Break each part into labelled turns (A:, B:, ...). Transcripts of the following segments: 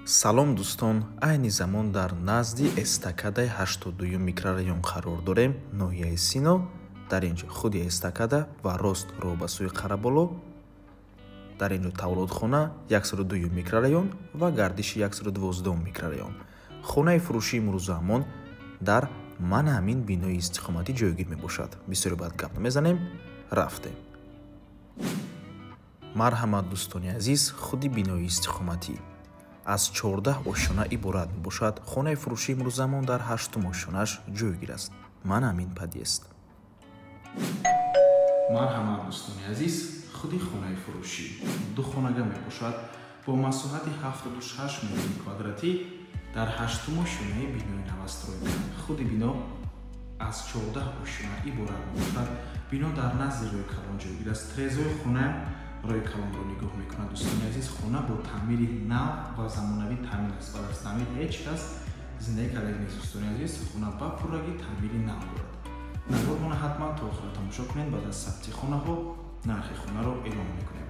A: Салом дӯстон, айни замон дар назди эстакадаи 82 микрорайон қарор дорем, ноҳияи Сино. Дар ин ҷо худи эстакада ва рост роҳ ба сӯи Қараболо. Дар ин ҷо тавлодхона 102 микрорайон ва гардиши 112 микрорайон. Хонаи фурӯшии имрӯзаамон дар мана ҳамин бинои истиқоматӣ ҷойгир мебошад. Бисёре баъд гап намезанем, рафтем. Марҳамат дӯстони азиз, худи бинои истиқоматӣ аз 14 ошёна иборат мебошад. Хонаи фурӯшии имрӯзамон дар 8-ум ошёнаш ҷойгир аст. Мана ҳамин подъезд. Марҳамат дӯстони азиз, худи хонаи фурӯшӣ ду хонага мебошад бо масоҳати 76 метри квадратӣ дар 8-ум ошёнаи бинои новостройка. Худи бино аз 14 ошёна иборат мебошад. Бино дар назди рӯи калон ҷойгир аст. Трезои хона рӯи калонро нигоҳ мекунад. Дӯстони азиз, хона бо таъмири нав ва замонавӣ таъмин аст. Баъд аз таъмир ҳеҷ кас зиндагӣ кардаги нест. Дӯстони азиз, хона ба пуррагӣ таъмири нав дорад. Навормона ҳатман то охира тамошо кунед. Баъд аз сабти хонаҳо нархи хонаро эълон мекунем.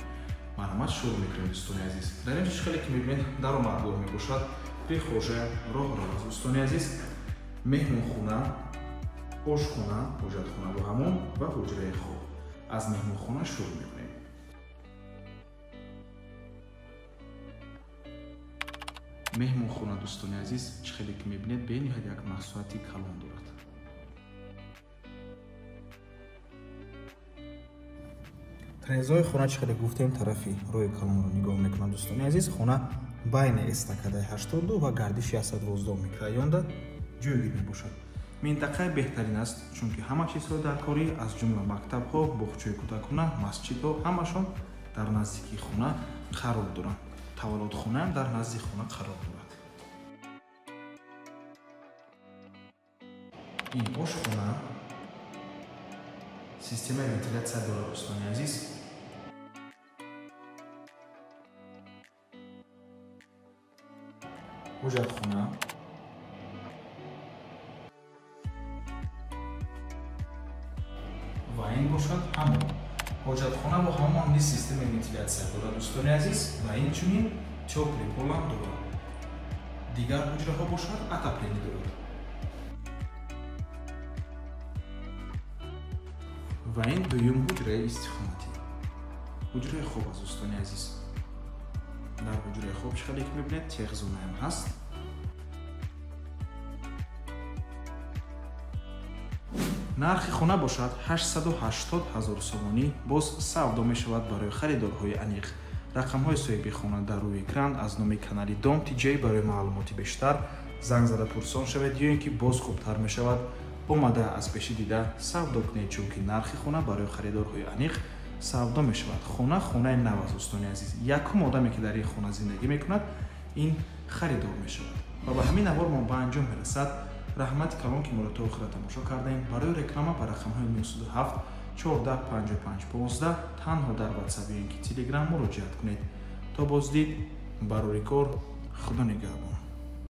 A: Марҳамат, шурӯъ мекунем дӯстони азиз. Дар ин ҷо хеле ки мебинед даромадгоҳ мебошад, прихожая, роҳро аст. Дӯстони азиз, меҳмонхона, ошхона, ҳоҷатхона бо ҳамон ва ҳуҷраи хоб. Аз меҳмонхона шурӯъ мекунем. Меҳмонхона дӯстони азиз, чӣ хеле ки мебинед, бениҳоят як масоҳати калон дорад. Трезои хона чӣ хеле гуфтем тарафи рӯи калонро нигоҳ мекунад. Дӯстони азиз, хона байни эстакадаи 82 ва гардиши 112 микрорайонда ҷойгир мебошад. Минтақаи беҳтарин аст, чунки ҳама чизҳои даркорӣ аз ҷумла мактабҳо, боғчаи кӯдакона, масҷидҳо ҳамашон дар наздикии хона қарор доранд. Таваллудхонаам дар назди хона қарор дорад. Ин ошхона системаи вентилятсия дорад дӯстони азиз. Ҳоҷатхона, ва ин бошад ҳамон ҳоҷатхона бо ҳамон низ системаи вентилятсия дорад дӯстони азиз, ва инчунин тёплый полам дорад. Дигар ҳуҷраҳо бошад отопление дорад. Ва ин дуюм ҳуҷраи истиқоматӣ, ҳуҷраи хоб аст дӯстони азиз. Дар ҳуҷраи хоб чӣ хеле ки мебинед техзонаам ҳаст. Нархи хона бошад 880 000 сомонӣ, боз савдо мешавад барои харидорҳои аниқ. Рақамҳои соҳиби хона дар рӯи экран. Аз номи канали Дом ТҶ барои маълумоти бештар занг зада пурсон шавед, ё ин ки боз хубтар мешавад омада аз пеши дида савдо кунед, чунки нархи хона барои харидорҳои аниқ савдо мешавад. Хона хонаи нав аст дӯстони азиз. Якум одаме ки дар ин хона зиндагӣ мекунад, ин харидор мешавад. Ва ба ҳамин навор мо ба анҷом мерасад. Раҳмати калон ки моро то охира тамошо кардаем. Барои реклама ба рақамҳои 907 14 55 15 танҳо дар WhatsApp ё ин ки Telegram муроҷиат кунед. То боздид, барори кор, Худо нигаҳбон.